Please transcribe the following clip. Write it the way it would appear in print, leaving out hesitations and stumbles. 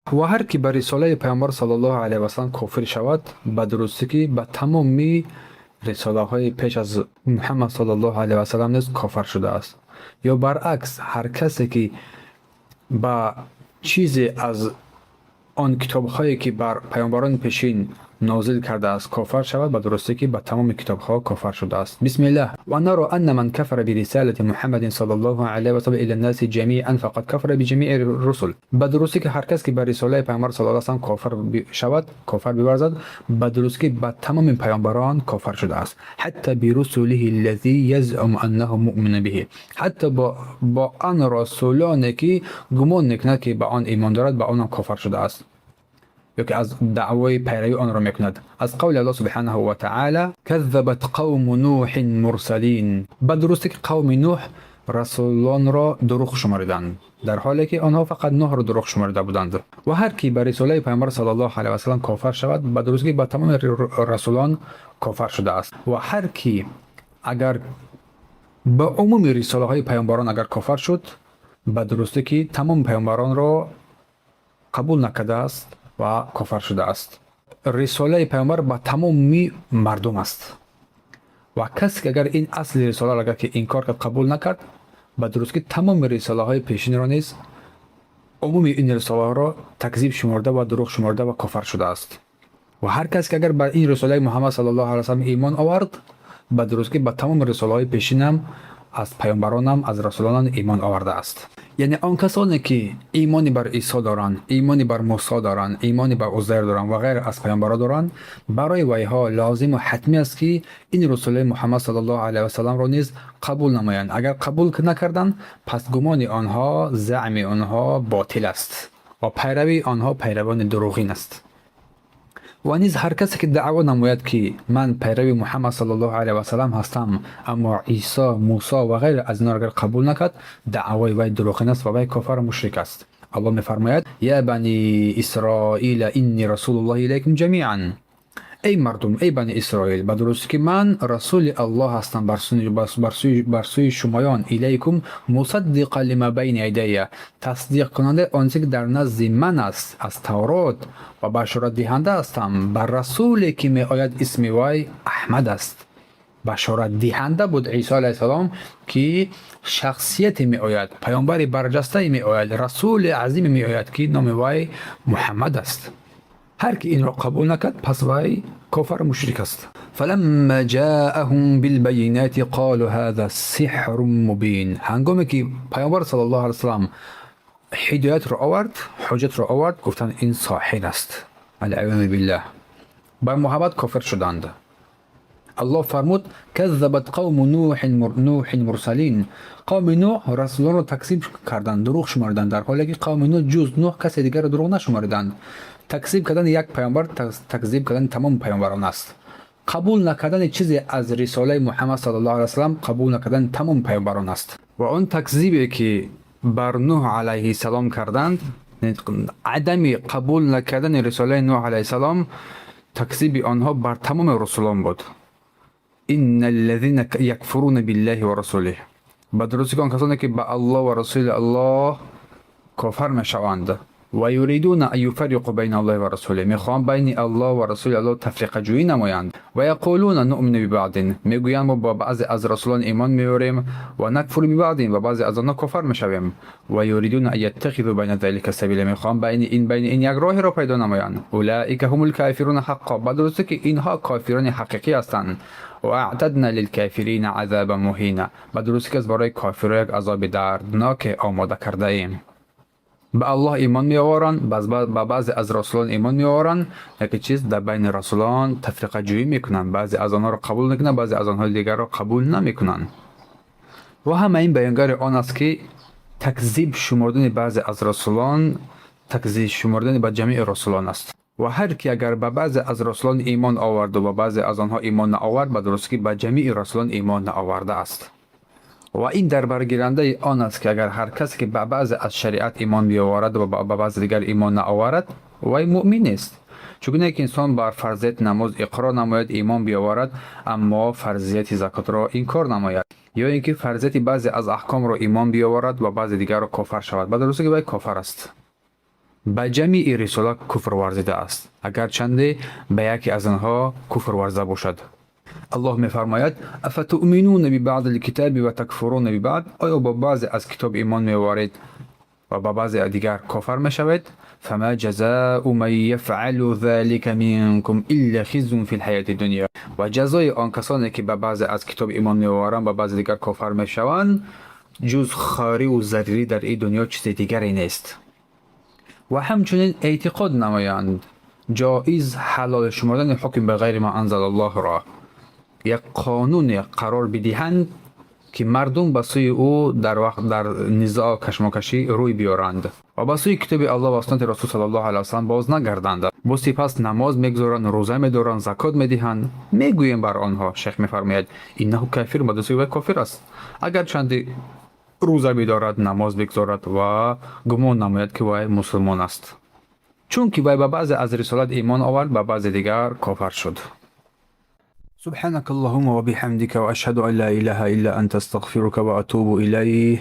Ва ҳар ки ба рисолаи Паёмбар саллаллоҳу алайҳи васаллам кофир шавад, ба дурустӣ ки ба тамоми рисолаҳои пеш аз Муҳаммад саллаллоҳу алайҳи васаллам низ кофир шудааст. Ё баръакс, ҳар касе ки ба чизе аз он китобҳое ки бар паёмбарони пешин нозил кардааст, кофир шавад, ба дурустӣ ки ба тамоми китобҳо кофир шудааст. Бисмиллаҳ. Ва наро анна ман кафара бирисалати Муҳаммадин саллаллоҳу алайҳи васаллам ила ннаси ҷамиан фақад кафара биҷамии русул. Ба дурустӣ ки ҳар кас ки ба рисолаи Паёмбар саллаллоҳу алайҳи васаллам кофир шавад, кофир биварзад, ба дурустӣ ки ба тамоми паёмбарон кофир шудааст. Ҳатта бирусулиҳи аллази язъуму аннаҳу муъмину биҳи, ҳатто бо он расулоне ки гумон мекунад, ки ба он имон дорад, ба онам кофир шудааст ё ки аз даъвои пайравӣ онро мекунад. Аз қавли Аллоҳ субҳанаҳу ва таъала: каззабат қавму нӯҳин мурсалин. Ба дурустӣ ки қавми Нӯҳ расулонро дурӯғ шумориданд, дар ҳоле ки онҳо фақат Нӯҳро дурӯғ шуморида буданд. Ва ҳар ки ба рисолаи Паёмбар саллаллоҳу алайҳи васаллам кофир шавад, ба дурустӣ ба тамоми расулон кофир шудааст. Ва ҳар ки агар ба умуми рисолаҳои паёмбарон агар кофир шуд, ба дурустӣ ки тамоми паёмбаронро қабул накардааст ва кофир шудааст. Рисолаи паёмбар ба тамоми мардум аст ва касе ки агар ин асли рисоларо агар ки инкор кард, қабул накард, ба дурустӣ тамоми рисолаҳои пешинро низ, умуми ин рисолаҳоро такзиб шуморда ва дурӯғ шуморда ва кофир шудааст. Ва ҳар кас ки агар ба ин рисолаи Муҳаммад саллаллоҳу алайҳи васаллам имон овард, ба дурустӣ ба тамоми рисолаҳои пешинам, аз паёмбаронам, аз расулонам имон овардааст. Яъне он касоне ки имони бар Исо доранд, имони бар Мусо доранд, имони бар Узайр доранд ва ғайр аз паёмбаро доранд, барои вайҳо лозиму ҳатмӣ аст, ки ин рисолаи Муҳаммад саллаллоҳу алайҳи васалламро низ қабул намоянд. Агар қабул накарданд, пас гумони онҳо, заъми онҳо ботил аст ва пайравии онҳо пайравони дурӯғин аст. Ва низ ҳар касе ки даъво намояд, ки ман пайрави Муҳаммад саллаллоҳу алайҳи васаллам ҳастам, аммо Исо, Мусо ва ғайр аз инҳоро агар қабул накард, даъвои вай дурӯғин аст ва вай кофару мушрик аст. Аллоҳ мефармояд: я бани исроила инни расулуллоҳи илайкум ҷамиан. Эй мардум, эй Бани Исроил, ба дурустӣ ки ман расули Аллоҳ ҳастам бар сӯи шумоён. Илайкум мусаддиқан лима байна ядайя, тасдиқкунандаи он чизе ки дар назди ман аст аз Таврот, ва башоратдиҳанда ҳастам бар расуле ки меояд, исми вай Аҳмад аст. Башоратдиҳанда буд Исо алайҳиссалом, ки шахсияте меояд, паёмбари барҷастае меояд, расули азиме меояд, ки номи вай Муҳаммад аст. Ҳар ки инро қабул накард, пас вай кофару мушрик аст. Фаламма ҷааҳум билбайинати қолу ҳаза сиҳрун мубин. Ҳангоме ки Паёмбар саллаллоҳу алайҳи васаллам ҳидоятро овард, ҳуҷҷатро овард, гуфтанд: ин соҳир аст. Алъиёзу биллаҳ, бар Муҳаммад кофир шуданд. Аллоҳ фармуд: каззабат қавму нӯҳин мурсалин. Қавми Нӯҳ расулонро такзиб карданд, дурӯғ шумориданд, дар ҳоле ки қавми Нӯҳ ҷуз Нӯҳ касе дигарро дурӯғ нашумориданд. Такзиб кардани як паёмбар такзиб кардани тамоми паёмбарон аст. Қабул накардани чизе аз рисолаи Муҳаммад саллаллоҳу алайҳи васаллам қабул накардани тамоми паёмбарон аст. Ва он такзибе ки бар Нӯҳ алайҳиссалом карданд, адами қабул накардани рисолаи Нӯҳ алайҳиссалом такзиби онҳо бар тамоми расулон буд. Инна аллазина якфуруна биллаҳи ва расулиҳ. Ба дурустӣ ки он касоне ки ба Аллоҳ ва расули Аллоҳ кофар мешаванд, ва юридуна ан юфарриқу байна Аллоҳи ва расулиҳ, мехоҳанд байни Аллоҳ ва расули Аллоҳ тафриқаҷӯӣ намоянд. Ва яқулуна нуъмину бибаъдин, мегӯянд: мо ба баъзе аз расулон имон меорем, ва накфуру бибаъдин, ва баъзе аз онҳо кофар мешавем. Ва юридуна ан яттахизу байна залика сабила, мехоҳанд байни ин як роҳеро пайдо намоянд. Улаика ҳумул кафируна ҳаққо, ба дурустӣ ки инҳо кофирони ҳақиқӣ ҳастанд. Ва аътадна лилкафирина азабан муҳина, ба дурустӣ ки аз барои кофиро як азоби дардноке омода кардаем. Ба Аллоҳ имон меоваранд, ба баъзе аз расулон имон меоваранд, яке чиз дар байни расулон тафриқаҷӯӣ мекунанд, баъзе аз онҳоро қабул мекунанд, баъзе аз онҳои дигарро қабул намекунанд. Ва ҳама ин баёнгари он аст, ки такзиб шумордани баъзе аз расулон такзиб шумордани ба ҷамеи расулон аст. Ва ҳар ки агар ба баъзе аз расулон имон оварду ба баъзе аз онҳо имон наовард, ба дурустӣ ба ҷамеи расулон имон наовардааст. Ва ин дар баргирандаи он аст, ки агар ҳар касе ки ба баъзе аз шариат имон биёварад ва ба баъзе дигар имон наоварад, вай муъмин нест. Чунки ки инсон бар фарзияти намоз иқрор намояд, имон биёварад, аммо фарзияти закотро инкор намояд, ё ин ки фарзияти баъзе аз аҳкомро имон биёварад ва баъзе дигарро кофар шавад, ба дурустӣ ки вай кофар аст. Ба ҷамеи рисола куфр варзидааст, агарчанде ба яке аз онҳо куфр варзида бошад. Аллоҳ мефармояд: أفتؤمنون ببعض الكتاب وتكفرون ببعض. Оё бо баъзе аз китоб имон меоваред ва ба баъзе дигар кофар мешавед? فما جزاء من يفعل ذلك منكم إلا خزي في الحياة الدنيا. Ва ҷазои он касоне, ки ба баъзе аз китоб имон меоваранд, ба баъзе дигар кофар мешаванд, ҷуз хориву залилӣ дар ин дунё чизи дигаре нест. Ва ҳамчунин эътиқод намоянд ҷоиз ҳалол шумордани ҳукм ба غير ما أنزل الله ро, як қонуне қарор бидиҳанд, ки мардум ба сӯи ӯ дар вақт дар низоъ, кашмокашӣ рӯй биёранд ва ба сӯи китоби Аллоҳ ва суннати Расул صلى الله عليه وسلم боз нагарданд. Бо сипас намоз мегузоранд, рӯза медоранд, закот медиҳанд. Мегӯем бар онҳо, шайх мефармояд: إنه كافر, ба дӯсти вай кофир аст, агарчанде рӯза бидорад, намоз бигзорад ва гумон намояд, ки вай мусулмон аст, чунки вай ба баъзе аз рисолат имон овард, ба баъзе дигар кофар шуд. سبحانك اللهم وبحمدك وأشهد أن لا إله إلا أنت أستغفرك وأتوب إليه.